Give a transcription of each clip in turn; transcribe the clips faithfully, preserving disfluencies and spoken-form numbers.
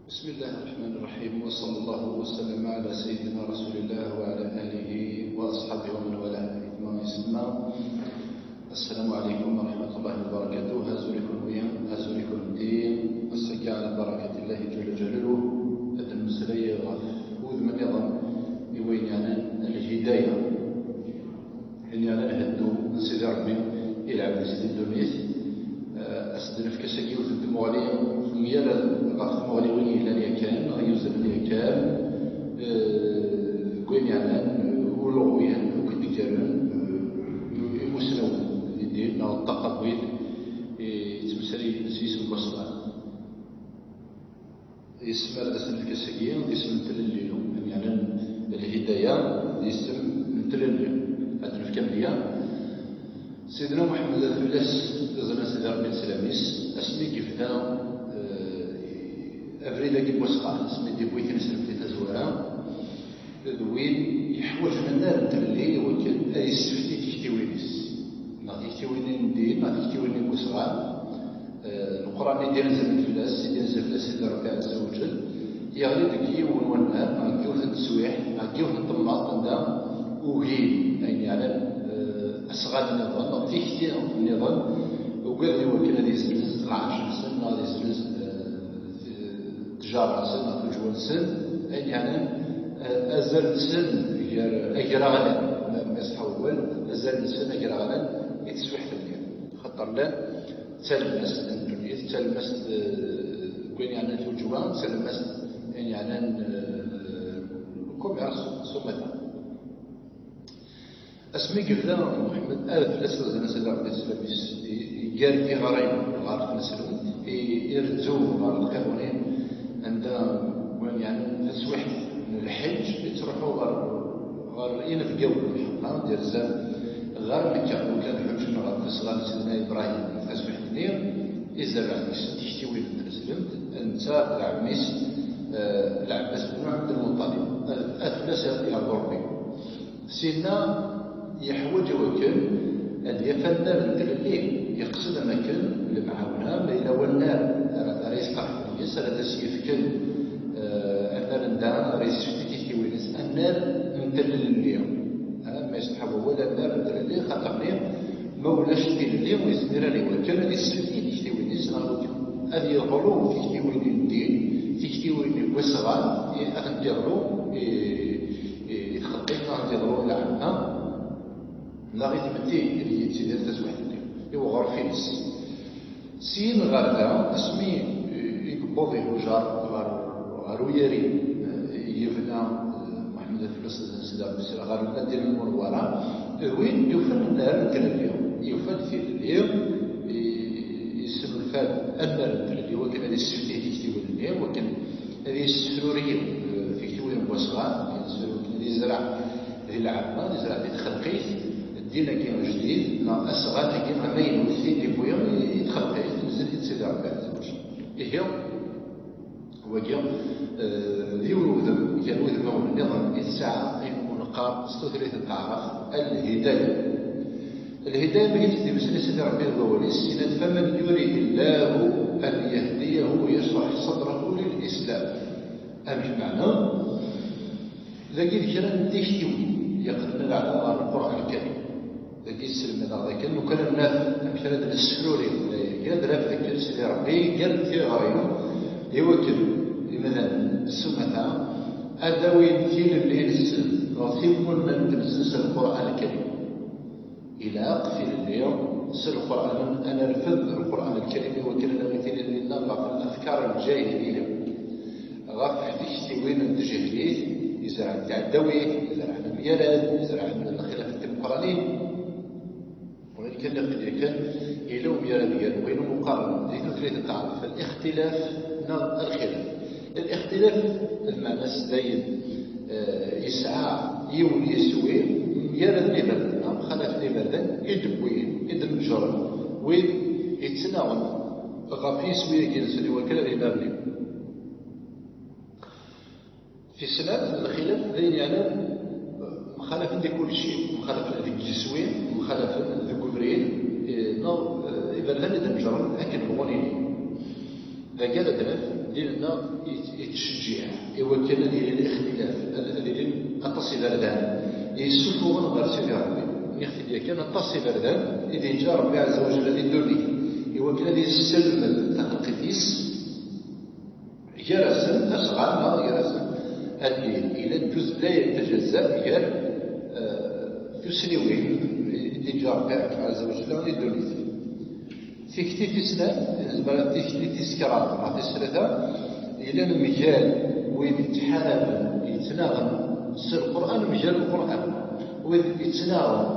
بسم الله الرحمن الرحيم، وصلى الله وسلم على سيدنا رسول الله وعلى آله وأصحابه ومن والاه. أيتما يسمى، السلام عليكم ورحمة الله وبركاته. Azul-iken, azul-iken الدين، السكة على بركة الله جل جلاله. هذا المسألة يغف وذ من يظن يوين يعني الهداية. Ayen yeɛnan heddu n Sidi Ṛebbi i lɛebd-is di ddunit, eh, as-d-nefk ass-agi yiwet n tmuɣli, myal ɣef tmuɣliwin yellan yakan, neɣ yuzlen yakan, eh, deg wayen yeɛnan, eh, uleɣwi akk i d-ggallen, eh, imusnawen di ddin, neɣ ṭṭaqa n wid i yettmeslayen s yisem n waṣṣan. Isem ara d as-nefk ass-agi d isem n tlelli, ayen yeɛnan lhidaya, d isem n tlelli. Ad nefk amedya. Sidna Muḥemmed, ad fell-as iẓra Sidi Ṛebbi leslam-is, asmi yebda, eh, abrid-agi n wasɣar, asmi d-yewwi tineslemt di tazwara, d win yeḥwaǧen annar n tlelli i wakken ad yessefti tiktiwin-is, neɣ tiktiwin n ddin, neɣ tiktiwin n wasɣar. Eh, Leqran i d-inezlen fell-as, i d-inezlen fell-as Sidi Ṛebbi Ɛezza wa Ǧell, yeɣli deg yiwen n wannar, neɣ deg yiwet n teswiɛt, neɣ deg yiwet n temnaḍt, anda ugin ayen yeɛnan, eh, asɣan nniḍen, neɣ tikti nniḍen, ugaden i wakken ad yezzenz lɛerc-nsen, neɣ ad yezzenz, eh, ttjara-nsen, neɣ tuǧwa-nsen, ayen yeɛnan, eh, azal-nsen gar agraɣlan, ma, ma iṣeḥḥa wawal, azal-nsen agraɣlan i teswiɛt-nni. Xaṭer llan d talemmast n ddunit, d talemmast, eh, n wayen yeɛnan tuǧwa, d talemmast n wayen yeɛnan, eh, le commerce s umata. Asmi yebda Muḥemmed, ad fell-as iɣzan ass-a Ṛebbi leslam-is, i-, iger tiɣri ɣer tneslemt, i-, irezzu ɣer lqiḍunin, anda wayen yeɛnan taswiɛt n lḥeǧǧ, yettruḥu ɣer, ɣer inebgawen, anda yerza ɣer Mekka, wakken ad ḥuǧǧen ɣer tasɣart n Sidna Ibṛahim, taswiɛt-nni, izerreɛ deg-sen tiktiwin n tneslemt, netta d ɛemmi-s, eh, Lɛebbas ibn Ɛebdelmuṭṭalib. Ad, ad fell-as yerḍu Ṛebbi. Sinna yeḥwaǧ i wakken ad yaf annar n tlelli, yeqsed am akken lemɛawna, ma yella wannar ara, ara yesteṛḥben yes, ara d-as-yefken, eh, annar anda ara yessefti tiktiwin-is, annar n tlelli. Ah, ma yesteḥḥa wawal annar n tlelli, xaṭer-nni ma ulac tilelli, ur yezmir ara i wakken ad yessefti tiktiwin-is, neɣ i wakken ad yeḍlu tiktiwin n ddin, tiktiwin n wasɣan, i, ad tent-yeḍlu i, i, i txelqit, neɣ ad tent-yeḍlu i lɛamma, neɣ i tmetti ideg yettidir taswiɛt-nni, i uɣref-ines. Syin ɣer da, asmi, eh, i yewweḍ ihujar ɣer, ɣer uyari, eh, yebna, eh, Muḥemmed Aflus Sidi Rebbi ɣer Lmadina Lmunawwara, d win yufan annar n tlelli, yufa-d tilelli, i-, yesnulfa-d annar n tlelli, wakken ad yessefti tiktiwin-nni, wakken ad yessefruri, eh, tiktiwin n wasɣan, wakken ad yezreɛ di lɛamma, ad yezreɛ di txelqit, ddin-agi ajdid, neɣ asɣan-agi amaynut i d-yewwi i txelqit, tenzil-it Sidi Ṛebbi Ɛezza wa Ǧell. Ihi, wagi, eh, d yiwen udem, gar wudmawen nniḍen i tesɛa ayen umi neqqar s tutlayt n taɛrabt, al-hidaya. Al-hidaya, ma yella d-yemmeslay Sidi Ṛebbi deg wawal-is, yenna-d: "Faman yurid Allahu an yahdiyahu yacraḥ sadrahu lil-Islam." Amek meɛna? Dagi d kra n tiktiwin yeqden lɛalam ɣer Lqur'an Lkarim. Dagi yesselmad-aɣ dakken lukan ad naf amek ara d-nessefruri layagi, ad naf dakken Sidi Ṛebbi iger-d tiɣri i wakken imdanen s umata ad awin tilelli-nsen neɣ timunent-nsen s Lqur'an Lkarim. Ilaq tilelli s Lqur'an, ad nerfed Lqur'an Lkarim i wakken ad nawi tilelli-nneɣ ɣef afkar n lǧahiliya, ɣef tiktiwin n tjehlit, izerɛen tiɛeddawit, izerɛen amyarad, izerɛen lxilafat timeqqranin. Walakin laqid yakan, yella umyarad gar wayen umi qqaren di tutlayt n taɛrabt al-ixtilaf neɣ al-xilaf. Al-ixtilaf, lmeɛna-s dayen, eh, yesɛa yiwen yiswi, myaraden iberdan, neɣ mxalafen iberdan, i d-wwin, i d-neǧren, wid yettnaɣen ɣef yiswi-agi-nsen i wakken ad iberni. Tis snat, lxilaf d ayen yeɛnan mxalafen di kulci, mxalafen deg yiswi, mxalafen deg ubrid, eh, neɣ, eh, iberdan i d-neǧren akken bɣun ini. Dagi ara d-naf, Din-nneɣ yettcejjiɛ i wakken ad yili ixtilaf, ad ilin aṭas iberdan yessufuɣen ɣer Sidi Ṛebbi. Nniɣ-t-id yakan, aṭas iberdan i d-yeǧǧa Ṛebbi ɛezza wa jalla di ddunit i wakken ad yesselmed taxelqit-is, gar-asen asɣan neɣ gar-asen ad yili d tutlayt tajazza gar eh, tussniwin i d-yeǧǧa Ṛebbi ɛezza wa jalla di ddunit. Tikti tis snat, nezmer ad tikti tis kraḍ neɣ tis tlata, yella mgal wid yettḥaraben, yettnaɣen s Lqur'an mgal Lqur'an, wid yettnaɣen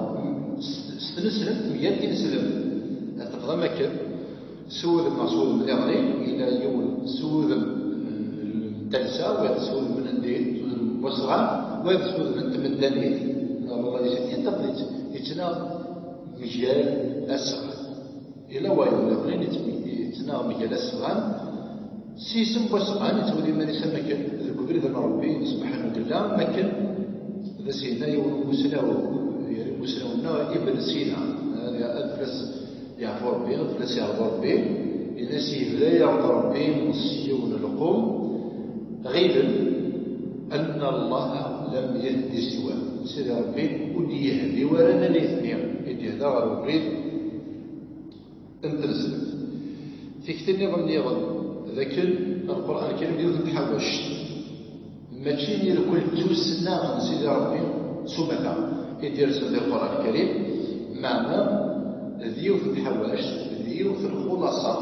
s s tneslemt mgal tineslemt. Ad tafeḍ am akken s wudem neɣ s wudem diɣen, yella yiwen s wudem n talsa, wayeḍ s wudem n ddin, s wudem n wasɣan, wayeḍ s wudem n tmeddanit. Neɣ Allah yesɛa-t yettnaɣ mgal asɣan. Yella wayeḍ nniḍen yettnaɣ mgal asɣan, s yisem n wasɣan, yettwali iman-is am akken deg ubrid n Ṛebbi subḥanahu wa taɛala, am akken d as-yenna yiwen n umusnaw, yeɛni umusnaw-nneɣ Ibn Sina, ad ad fell-as yeɛfu Ṛebbi, ad fell-as yeɛfu Ṛebbi, yenna-as: "Yebda-yaɣ-d Ṛebbi s yiwen n lqum, ɣilen anna Allaha lam yahdi siwahu." Sidi Ṛebbi ur d-yehdi wara ala nitni i d-yehda ɣer ubrid n tneslemt. Tikti nniḍen nniḍen d akken Lqur'an Lkarim d yiwet n tḥawact, mačči irkel d tussna n Sidi Ṛebbi s umata i d-yersen di Lqur'an Lkarim, meɛna d yiwet n tḥawact, d yiwet n lxulaṣa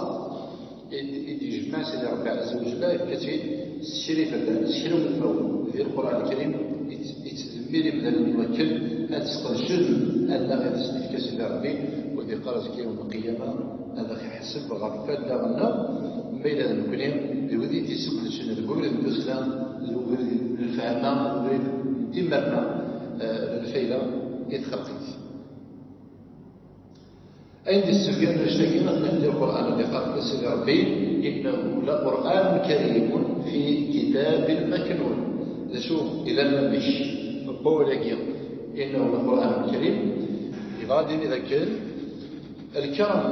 i d- i d-yejmeɛ Sidi Ṛebbi ɛezza wa jalla, yefka-tt-id s kra iberdan, s kra n wudmawen di Lqur'an Lkarim, yett- yettdemmir imdanen i wakken ad sqedcen allaɣ i d-sen-yefka Sidi Ṛebbi, u ad iqqar azekka yawm lqiyama ad aɣ-iḥaseb ɣef wallaɣ-nneɣ, ma yella d nekkni d wid i d-yesseqdcen deg ubrid n tussna, d ubrid n lfahma, d ubrid n timerna, eh, n lfayda i txelqit. Ayen d-yessebgan annect-agi, ad naf di Lqur'an ad iqqar fell-as Sidi Ṛebbi: "Innahu laqur'anun karimun fi kitabin maknun." D acu i d anamek n wawal-agi, "Innahu laqur'anun karim"? Yebɣa ad yini dakken lkerm,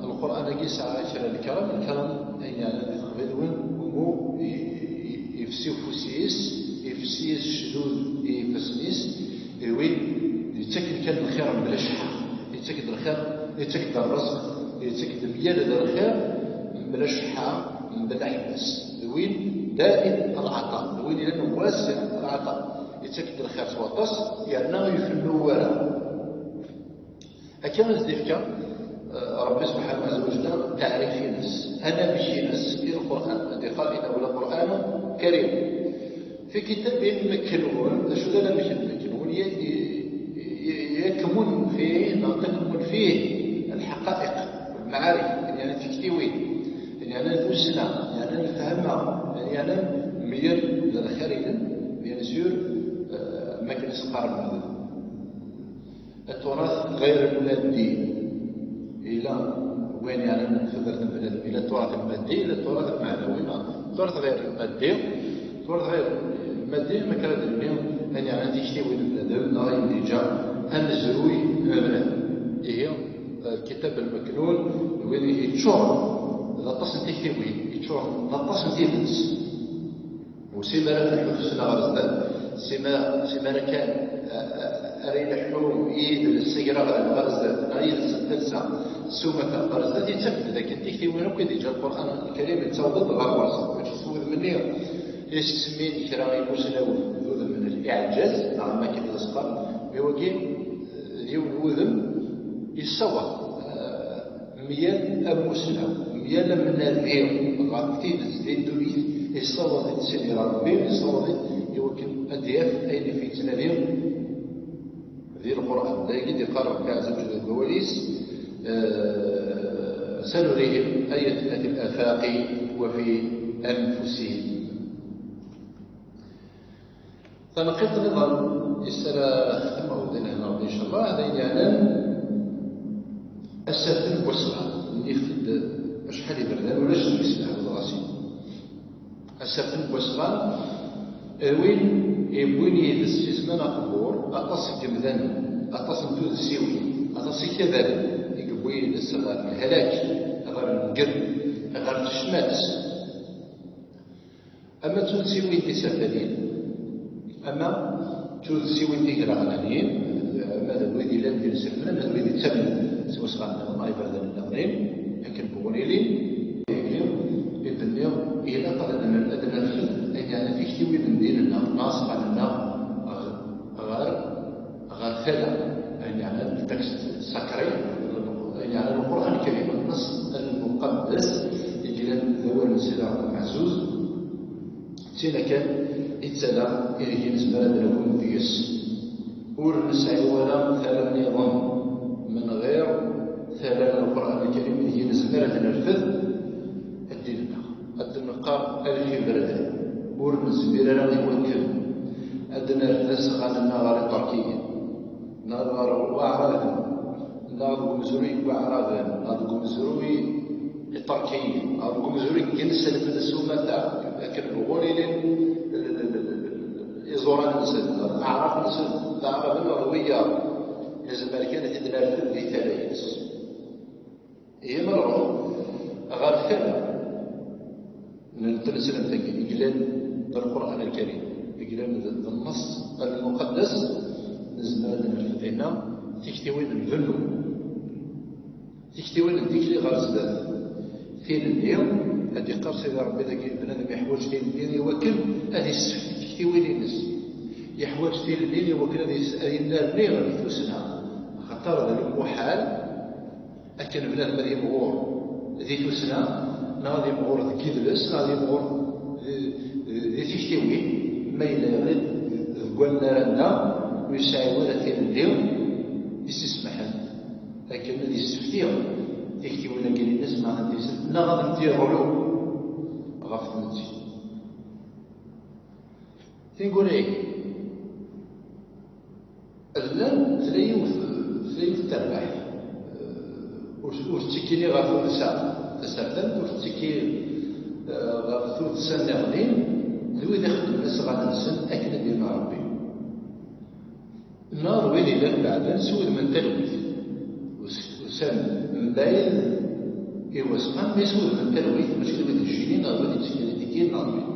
Lqur'an-agi yesɛa kra n lkerm, lkerm ayen yeɛnan di teqbaylit, win umi i- i- ifsi ufus-is, ifsi-s ccdud i yifassen-is, d win yettaken kan lxir mebla cceḥḥa, yettak-d lxir, yettak-d ṛṛezq, yettak-d myal d lxir mebla cceḥḥa, mebla ḥbas. D win daim lɛeṭa, d win yellan wasiɛ lɛeṭa, yettak-d lxir s waṭas, yerna ur ifennu wara. Akka i s-d-ifka eh, Ṛebbi subḥanahu wa taɛala taɛrif-ines, anamek-ines i Lqur'an. Ad iqqar: "Innahu laqur'anun karim fi kitabin maknun." D acu d anamek n maknun? Y- y- y- yakmun fih, neɣ takmun fih lḥaqa'iq, lmaɛarif, yani tiktiwin, yani tussna, yani lfahma, yani myal d lxir-inem, bien sûr, eh, makken i s-qqaren. Turath ɣir lmaddi. Ila wayen yeɛnan tudert n bnadem. Ila turath lmaddi, ila turath lmeɛnawi. Turath ɣir lmaddi, turath ɣir lmaddi, ma kra d-nni, ayen yeɛnan tiktiwin n bnadem, neɣ ayen d-yeǧǧa amezruy n bnadem. Ihi, lkitab lmeknun, d win yeččuren d aṭas n tiktiwin, yeččuren d aṭas n tidet. U sima ara telḥu tussna ɣer zdat, sima, sima ara kan, a- a- ara ileḥḥu yidles agraɣlan ɣer zdat, neɣ yidles n talsa s umata ɣer zdat, yettaf-d dakken tiktiwin akk i d-yeǧǧa Lqur'an Lkarim yettaweḍ-d ɣer ɣur-sen. Mačči s wudem-nni i s-ttsemmin kra imusnawen d udem n liɛǧaz, neɣ am wakken i d as-qqaren, mi wagi d yiwen n wudem yessawaḍ, eh, myal amusnaw, myal amnadi ɣef tidet di ddunit, yessawaḍ-it Sidi Ṛebbi, yessawaḍ-it i wakken ad d-yaf ayen i yettnadi di Lqur'an. D ayagi i d-iqqar Ṛebbi ɛezza wa jalla deg wawal-is, eh, "Sanurihim ayatina fil afaqi wa fi anfusihim." Taneqqiḍt nniḍen is ara xtemmeɣ din hna Ṛebbi, incallah, d ayen yeɛnan asertem n wasɣan. Nniɣ-t-id acḥal iberdan, ulac deg-s lehduṛ-asen. Asertem n wasɣan, d win yewwin yid-s si zzman aqbur aṭas n yemdanen, aṭas n tudsiwin, aṭas n ikabalen i yewwi yid-s ɣer lehlak, ɣer lmegged, ɣer tecmat. Ama d tuddsiwin tisertanin, ama d tuddsiwin tigraɣlanin, ama d wid yellan d inselmen, ama d wid yettamnen s wasɣan nniḍen, ay iberdan nniḍen, akken bɣun ilin, i d-nniɣ, ilaq ad n-, ad nerfed ayen yeɛnan tiktiwin n din-nneɣ, neɣ asɣan-nneɣ, ɣer, ɣer tala, ayen yeɛnan le texte sacré, ayen yeɛnan Lqur'an Lkarim, nneṣ lmuqaddas, i yellan d awal n Sidi Ṛebbi Ɛzuz, d tin kan i d tala ideg nezmer ad nagem deg-s. Ur nesɛi wara tala nniḍen, min ɣir tala n Lqur'an Lkarim, ideg nezmer ad nerfed ddin-nneɣ. Ad d-neqqar a lxibradan, ur nezmir ara i wakken ad nerfed asɣan-nneɣ ɣer Iṭerkiyen, neɣ ɣer Waɛraben, neɣ deg umezruy n Waɛraben, neɣ deg umezruy Iṭerkiyen, neɣ deg umezruy n yinselmen s umata, akken bɣun ilin iẓuran-nsen, neɣ d Aɛrab-nsen, d Aɛraben neɣ d wiyaḍ, nezmer kan ad t-id-nerfed di tala-ines. Ihi ma nruḥ ɣer tala n tneslemt-agi i yellan d Lqur'an Lkarim, i yellan d, d nneṣ lmuqaddas, nezmer ad nerfed dinna tiktiwin n bennu, tiktiwin n tikli ɣer zdat. Tilelli, ad d-iqqar Sidi Ṛebbi dagi, bnadem yeḥwaǧ tilelli i wakken ad yessefti tiktiwin-ines. Yeḥwaǧ tilelli i wakken ad yes-, ad yennerni di tussna. Axaṭer d lmuḥal akken bnadem ad yimɣur di tussna, neɣ ad yimɣur deg yidles, neɣ ad yimɣur di, di, di tiktiwin, ma yella yeɣli deg wannar-a, ur yesɛi wara tilelli i s-isemmḥen akken ad yessefti tiktiwin-agi-ines, neɣ ad tent-yesefti, neɣ ad tent-yeɣlu ɣef tmetti. Tineggura-agi, llan tla yiwet, tla yiwet terbaḥt. Ur, ur tettikki ni ɣer tuddsa tasertant, ur tettikki, eh, ɣer tuddsa nniḍen, d wid ixeddmen asɣan-nsen akken i d-yenna Ṛebbi. Neɣ d wid yellan beɛden s wudem n talwit. Us-, usan mebɛid i wasɣan, mi s wudem n talwit, mačči d wid ijjinin neɣ d wid yettkritikyin neɣ d wid.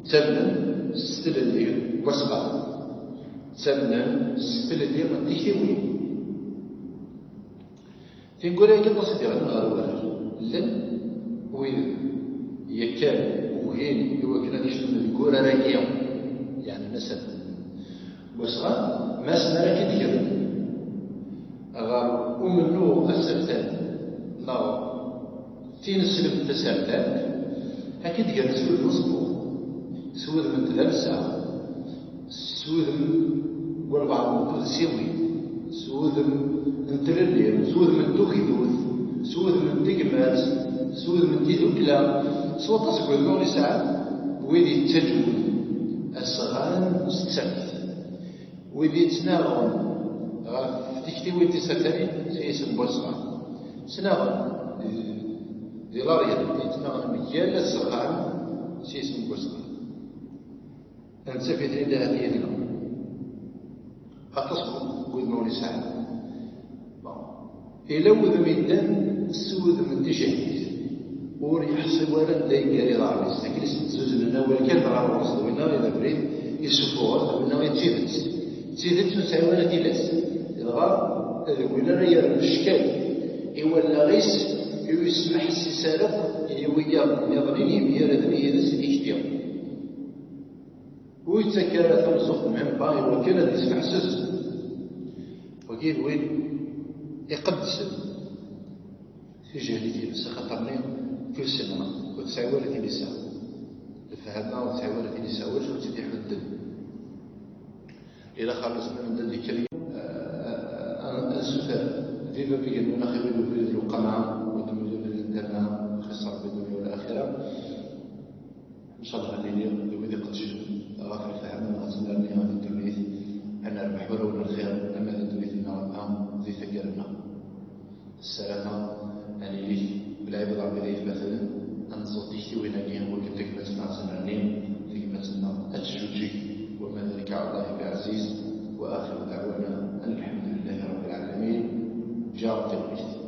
Ttamnen s tlelli n wasɣan. Ttamnen s tlelli n tiktiwin. Tineggura-agi aṭas i d-iɣellen ɣer warar. Llan wid yakkan ugin i wakken ad icnun deg urar-agi, yeɛni masalan, wasɣan, ma asen ara k-id-gren ɣer umennuɣ asertan neɣ tineslemt tasertant, ad k-id-gren s wudem n uẓebbur, s wudem n tdamsa, s wudem n walbeɛḍ n tuddsiwin, s wudem n tlelli, s wudem n tugdut, s wudem n tegmat, s wudem n tidukla, s waṭas n wudem ur yesɛan wid yettaǧwen asɣan s tsaft. Wid yettnaɣen ɣef tiktiwin tisertanin s yisem n wasɣan. Ttnaɣen di, di la réalité, ttnaɣen mgal asɣan s yisem n wasɣan. Nettaf-iten-id ahat yid-neɣ. Aṭas n wudem ur yesɛan. Bon. Ila wudem yellan s wudem n tijehlit, ur yeḥṣi wara anda yeggar iḍarren-is, akken i s-d-zuznen awal kan ɣer ɣur-s, d winna i d abrid i ssufuɣen, d winna i d tidet. D tidet ur nesɛi wara tilas, dɣa d win ara yerren cckal i wallaɣ-is, i ur yesmeḥsis ara akk i wiyaḍ nniḍen i yemgaraden yid-s i tikti. Ur yettak ara tameẓẓuɣt n même pas i wakken ad yesmeḥses. Wagi d win iqeddsen tijehlit-ines, axaṭer-nni tussna ur tesɛi wara tilisa, lefhama ur tesɛi wara tilisa, ulac ur tt-id-iḥudden. Ilaq ɣer nezmer ad d-nekker, eh, eh, eh, ad nsuter di bab igenni axir wid ubrid n lqameɛ, wid ubrid n tama, xis Rebbi dunya u laxira. Ncallah ad nili d wid iqeddcen ɣef lefhama neɣ ad tennerni ɣef ddunit, ad nerbeḥ ulawen n lxir, ama di ddunit-nneɣ, ama di taggara-nneɣ. Ssarameɣ ad nili d lɛibad n Ṛebbi d aytmaten, ad neẓẓu tiktiwin-agi, wakken tagmat-nneɣ ad tennerni, tagmat-nneɣ ad tǧuǧǧeg, وما ذلك على الله بعزيز، وآخر دعوانا أن الحمد لله رب العالمين. جارت الوقت.